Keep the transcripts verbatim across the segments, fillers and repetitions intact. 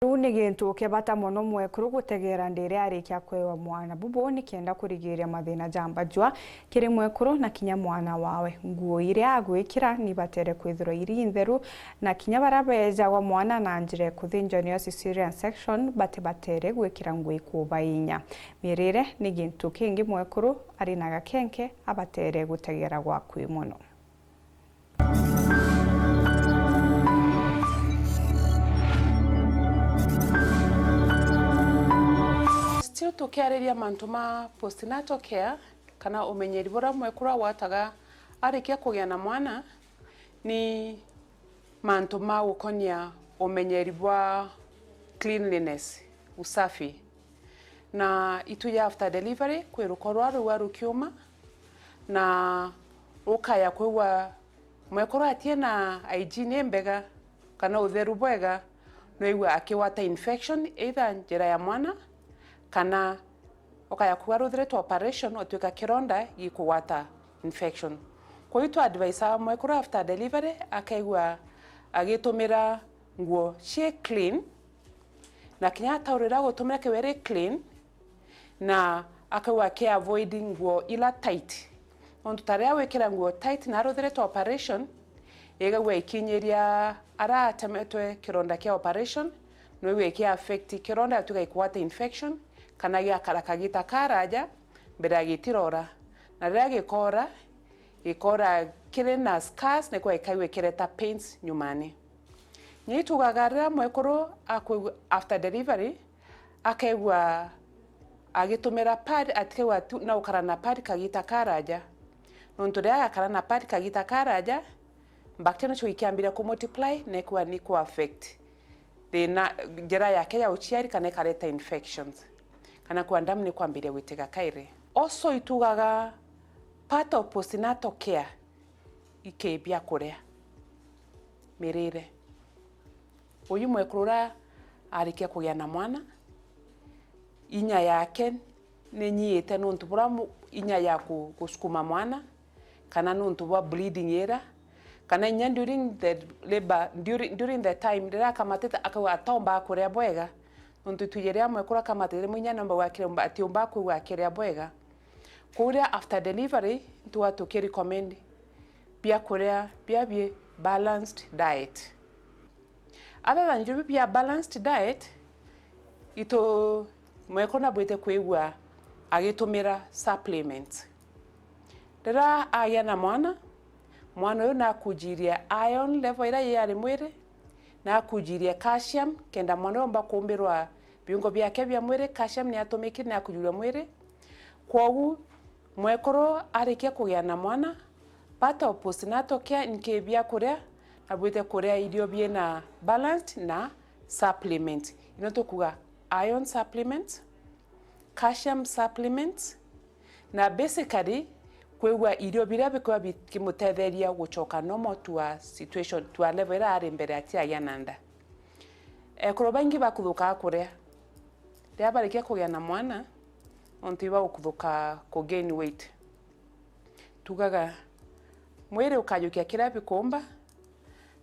Riu ni gintu kia bata mono mwekuru gutegera ndiri arikia kwewa mwana bubu, nikenda kurigiria mathina ja mbajua kiri mwekuru na kinya mwana wawe. Nguo iria agwikira ni batere kwithirwa iri ntheru, na kinya baria bejagwa mwana na njira ya kuthinjwa, niyo cesarean section, bati batere gwikira nguo ikuubainya. Mirire ni gintu kingi mwekuru ari na gakenke abatere gutegera gwakui mono. Still tukiariria mantu ma postnatal care, kana umenyeri buria mwekuru agwataga arikia kugia na mwana, ni mantu ma gukonia umenyeri bwa cleanliness, usafi. Na itu ya after delivery, kwi ruko rwa rua rukiuma, na ukaya kwigua mwekuru atie na hygiene imbega, kana utheru bwega, noigua akigwata infection either njira ya mwana, kana ukaya kwigua ruthiritwe operation, utwika kironda gikugwata infection. Kwou itu advise mwekuru after delivery akaigua agitumira nguo cie clean, na kinya ataurira gutumira kiu iri clean, na akauga aki avoid nguo ila tight. Nontu ta riria wikira nguo tight na aruthiritwe operation, igagua ikinyiria ara atemetwe kironda kia operation, noigua iki affect kironda, gatuika gikwata infection, kana giakara kagita karaja mbere ya gitirora. Na riria gikora, gikora kiri na scars, nikwa ikaigua ikireta pains nyumani. Ni tugaga riria mwekuru akwigua after delivery, akaigua agitumira pad, atikaigua tu na ukara na pad kagita karaja. Nontu riria agakara na pad kagita karaja, bacteria nacio ikiambiria ku multiply, na ikwa ni ku affect thina, njira yake ya uciari, kana ikareta infections, kana kwa damu ni kwambiria gwitiga kairi. Also itugaga part of postnatal care iki biakuria, mirire. Uyu mwekuru uria arikia kugia na mwana, inya yake ni nyiite nontu bura mu-, inya ya ku-, gusukuma mwana, kana nontu bwa bleeding ira, kana inya during the labor, during, during the time riria akamatite, akauga atombaga kuria bwega, nontu itwiji riria mwekuru akamatite rimwe inya nomba gwakire atiumbaga kwigua akiria bwega. Kwou riria after delivery, ntuga tuki recommend biakuria bia bi balanced diet. Other than biu bia balanced diet, itu mwekuru nabwite kwigua agitumira supplements. Riria agia na mwana, mwana uyu nakujirie iron level iria yari mwiri, nakujirie calcium, kenda mwana uyu omba kumbirwa viungo biake bia mwiri, calcium ni atumikire, ni akujurua mwiri. Kwogu, mwekuru arikia kugia na mwana, part of postnatal care nki biakuria, nabwite kuria irio biena balanced na supplement. Ino tukuga iron supplements, calcium supplements, na basically kwigua irio biria bikwigua bikimutetheria gucoka normal to a situation, to a level iria ari mbere atiagia na nda. Ekuru baingi bakuthukaa kuria riria barikia kugia na mwana, nontu ibagukuthuka ku gain weight. Tugaga mwiri ukajukia kiria bikumba,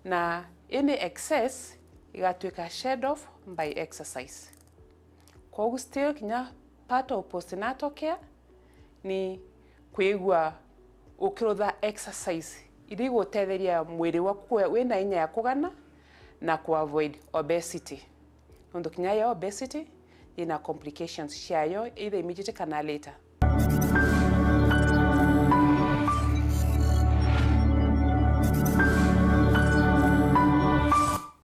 na any excess igatuika shed off by exercise. Kwogu still kinya part of postnatal care ni kwigua ukirutha exercise iria igutetheria mwiri waku kwe-, wina inya ya kugana na ku avoid obesity. Nontu kinya yo obesity ina complications ciayo either immediate kana later.